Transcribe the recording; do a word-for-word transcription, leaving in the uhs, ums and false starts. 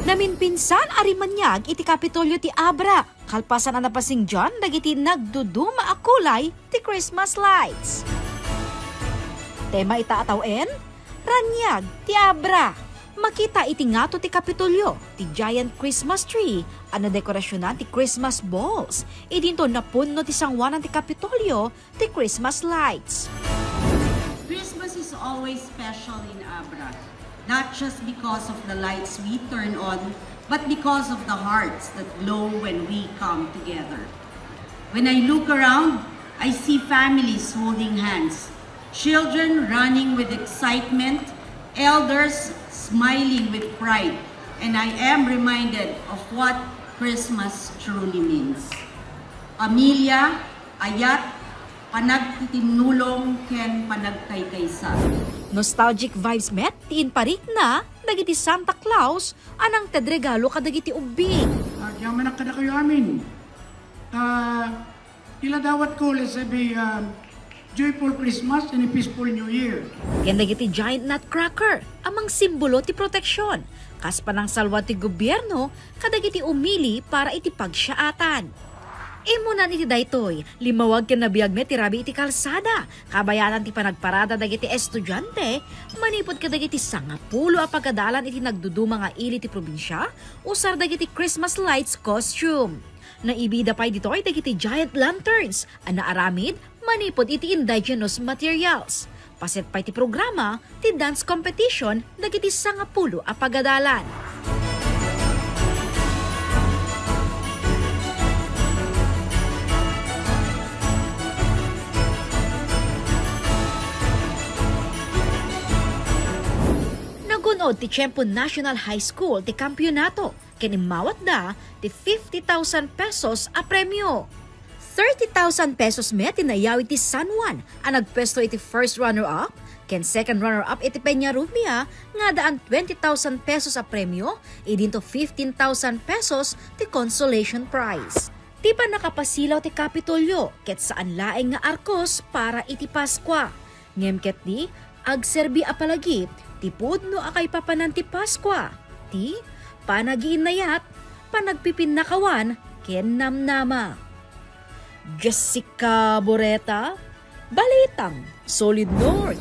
Naminpinsan a rimaniag iti Kapitolyo ti Abra, kalpasan a napasingdian dagiti nagduduma a kulay ti Christmas lights. Tema ita a tawen, Raniag ti Abra. Makita iti ngato ti Kapitolyo ti giant Christmas tree a nadekorasionan ti Christmas balls. Idinto napunno ti sanguanan ti Kapitolyo ti Christmas lights. Christmas is always special in Abra, not just because of the lights we turn on, but because of the hearts that glow when we come together. When I look around, I see families holding hands, children running with excitement, elders smiling with pride, and I am reminded of what Christmas truly means. Pamilya, ayat, panagtitinnulong ken panagkaykaysa. Nostalgic vibes met ti inparikna dagiti Santa Claus a nangted regalo kadagiti ubbing. Agyamanak kadakayo amin. Ta, ila dawat ko, let's have a, um, joyful Christmas and a peaceful New Year. Ken dagiti giant nutcracker a mangsimbolo ti proteksyon, kas panangsalwad ti gobierno kadagiti umili para iti pagsiaatan. Imunan iti daytoy, limmawag ken nabiag met ti rabii iti kalsada, kabayatan ti panagparada dagiti estudiante, manipud kadagiti sangapulo a pagadalan iti nagduduma nga ili ti probinsia, usar dagiti Christmas lights costume. Naibida pay ditoy dagiti giant lanterns a naaramid manipud iti indigenous materials. Paset pay ti programa ti dance competition dagiti sangapulo a pagadalan. Nagun-od ti Tiempo National High School ti kampionato ken immawatda ti fifty thousand pesos a premio. Thirty thousand pesos met ti nayaw iti San Juan a nagpuesto iti first runner-up ken second runner-up iti Peñarumia nga addaan twenty thousand pesos a premio, idinto fifteen thousand pesos ti consolation prize. Ti pannakapasilaw ti Kapitolyo ket saan laeng nga arkos para iti Paskua. Ngem ketdi, agserbi a palagip ti pudno a kaipapanan ti Paskua, ti panagiinnayat, panagpipinnakawan, ken namnama. Jessica Boreta, Balitang Solid North.